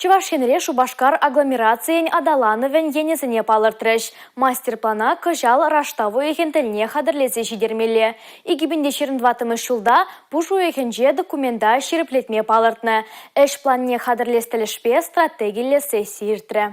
Чӑваш Енре Шупашкар агломерацийӗн аталанӑвӗн енӗсене палӑртрӗҫ. Мастер-плана кӑҫал раштав уйӑхӗн тӗлне хатӗрлесе ҫитермелле. 2024 ҫулта пуш уйӑхӗнче документа ҫирӗплетме палӑртнӑ. Ӗҫ планне хатӗрлес тӗлӗшпе стратегиллӗ сесси иртрӗ.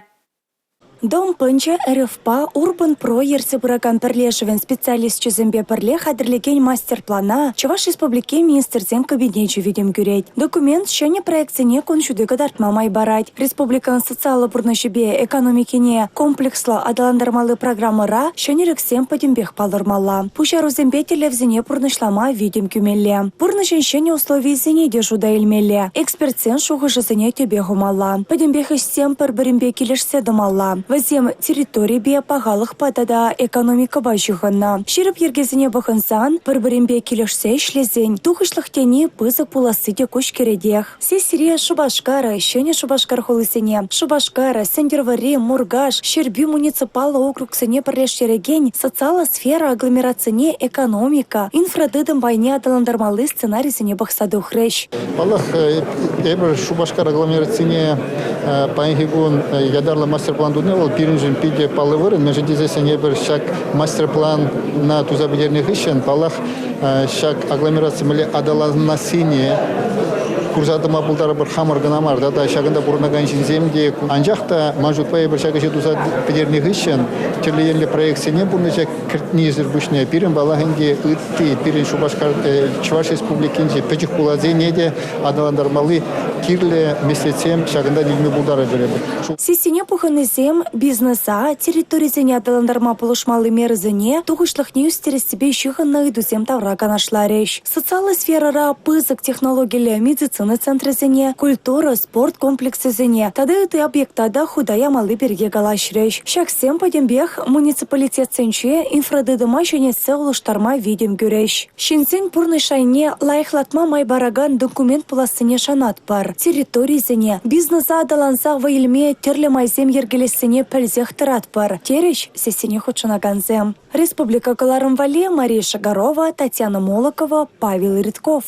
Дом пӑнчӑ РФпа Урбан-Про ертсе пыракан пӗрлешӗвӗн специалисчӗсемпе пӗрле хатӗрлекен мастер-плана Чӑваш Республикин Министрсен Кабинечӗ витӗм кӳрет. Документ ҫӗнӗ проектсене кун ҫути кӑтартма май парать. Республикӑн социаллӑ пурнӑҫӗпе экономикине комплекслӑ аталантармалли программӑра ҫӗнӗлӗхсем пӗтӗмпех палӑрмалла. Пуҫарусемпе тӗллевсене пурнӑҫлама витӗм кӳмелле. Пурнӑҫӑн ҫӗнӗ условийӗсене те шута илмелле, экспертсен шухӑшӗсене тӗпе хумалла. Пӗтӗмпех ӗҫсем пӗр-пӗринпе килӗшсе тӑмалла. Вӗсем территорипе, пахалӑхпа тата экономикӑпа ҫыхӑннӑ. Ҫирӗп йӗркесене пӑхӑнсан, пӗр-пӗринпе килӗшсе ӗҫлесен тухӑҫлӑх тени пысӑк пуласси те куҫ кӗретех. Сессире Шупашкар, Ҫӗнӗ Шупашкар хулисене, Шупашкар, Сӗнтӗрвӑрри, Муркаш, Ҫӗрпӳ муниципаллӑ округсене пӗрлештерекен социаллӑ сфера агломерацине экономика, инфратытӑм пайне аталантармалли сценарисене пӑхса тухрӗҫ. Паллах, эпир Шупашкар агломерацине паянхи кун ятарлӑ мастер-план туни вӑл пирӗншӗн питӗ паллӑ вырӑн, мӗншӗн тесессӗн эпир ҫак мастер-плана туса пӗтернӗ хыҫҫӑн, паллах, ҫак агломераци мӗнле аталанассине курса тӑма пултарӑпӑр хамӑр кӑна мар тата ҫакӑнта пурӑнакан ҫынсем те. Анчах та ман шутпа эпир ҫак ӗҫе туса пӗтернӗ хыҫҫӑн тӗрлӗ енлӗ проектсене пурнӑҫа кӗртнисӗр пуҫне пирӗн паллах ӗнтӗ ытти пирӗн Шупашкар Чӑваш Республикинчи пӗчӗк хуласене те аталантармалли кирлӗ меслетсем ҫакӑнтан илме пултарӑпӑр эпир. Сессине пухӑннисем бизнеса, территорисене аталантарма пулӑшмалли мерӑсене тухӑҫлӑхне ӳстерессипе ҫыхӑннӑ ыйтусем тавра канашларӗҫ. Социаллӑ сферӑра пысӑк технологиллӗ медицина центрӗсене, культура, спорт комплексӗсене тата ытти объекта та хута ямалли пирки калаҫрӗҫ. Ҫаксем пӗтӗмпех муниципалитетсенче инфратытӑма ҫӗнетсе улӑштарма витӗм кӳрӗҫ. Ҫынсен пурнӑҫ шайне лайӑхлатма май паракан документ пулассине шанатпӑр. Территорисене, бизнеса аталанса вӑй илме тӗрлӗ майсем йӗркелессине пӗлсех тӑратпӑр, терӗҫ сессине хутшӑнакансем. Республика кӑларӑм валли Мария Шагарова, Татьяна Молокова, Павел Рыдков.